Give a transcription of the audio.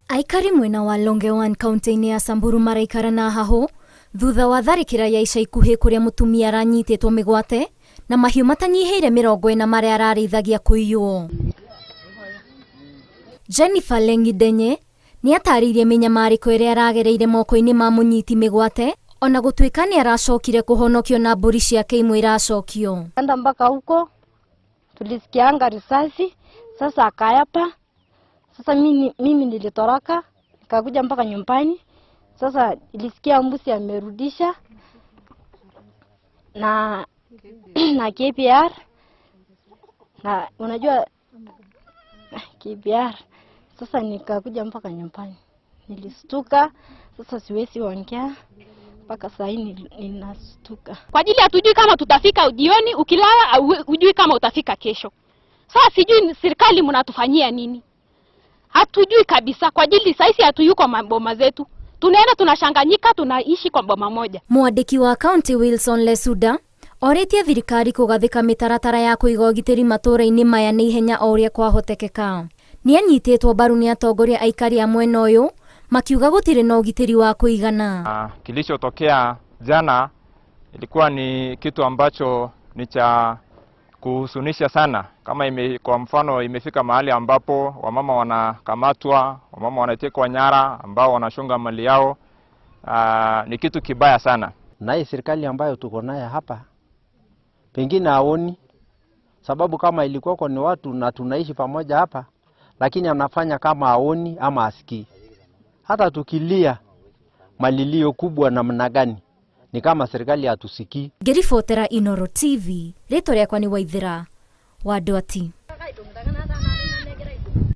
Aikari mwena wa Longewan kaunti-inĩ ya Samburu maraikara na hahũ thutha wa tharĩkĩra ya ica ikuhĩ kũrĩa mũtumia aranyitĩtwo mĩgwate na mahiũ matanyihĩire 40 marĩa ararĩithagia kũiywo. Jennifer Lengidenye nĩ atarĩirie mĩnyamarĩko ĩrĩa aragereire moko-inĩ ma mũnyiti mĩgwate ona gũtuĩka nĩ aracokire kũhonokio na mbũri ciake imwe iracokio. Enda mpaka huko tulisikianga risasi, sasa akayapa. Sasa mimi nilitoroka nikakuja mpaka nyumbani. Sasa nilisikia mbuzi amerudisha na KPR na unajua KPR. Sasa nikakuja mpaka nyumbani, nilistuka. Sasa siwezi ongea mpaka saa hii ninastuka. Kwa ajili hatujui kama tutafika jioni, ukilala hujui kama utafika kesho. Sasa sijui serikali mnatufanyia nini, hatujui kabisa. Kwa ajili sasa hatuyuko maboma zetu, tunaenda tunashanganyika, tunaishi kwa boma moja. Mwandĩki wa kaunti Wilson Lesuda orĩtie thirikari kũgathĩka mĩtaratara ya kũiga ũgitĩri matũũra-inĩ maya nĩ ihenya o ũrĩa kwahotekeka. Nĩ anyitĩtwo mbaru nĩ atongoria aikari a mwena ũyũ makiuga gũtirĩ na ũgitĩri wa kũigana. Kilichotokea jana ilikuwa ni kitu ambacho ni cha kuhusunisha sana. Kama kwa mfano imefika mahali ambapo wamama wanakamatwa, wamama wanatekwa nyara, ambao wanashonga mali yao, ni kitu kibaya sana. Na hii serikali ambayo tuko naye hapa pengine haoni, sababu kama ilikuwa ni watu na tunaishi pamoja hapa, lakini anafanya kama haoni ama asikii. Hata tukilia malilio kubwa namna gani, ni kama serikali hatusikii. Ngĩribotera Inooro TV, rĩtwa rĩakwa nĩ Waithera wa Ndwati.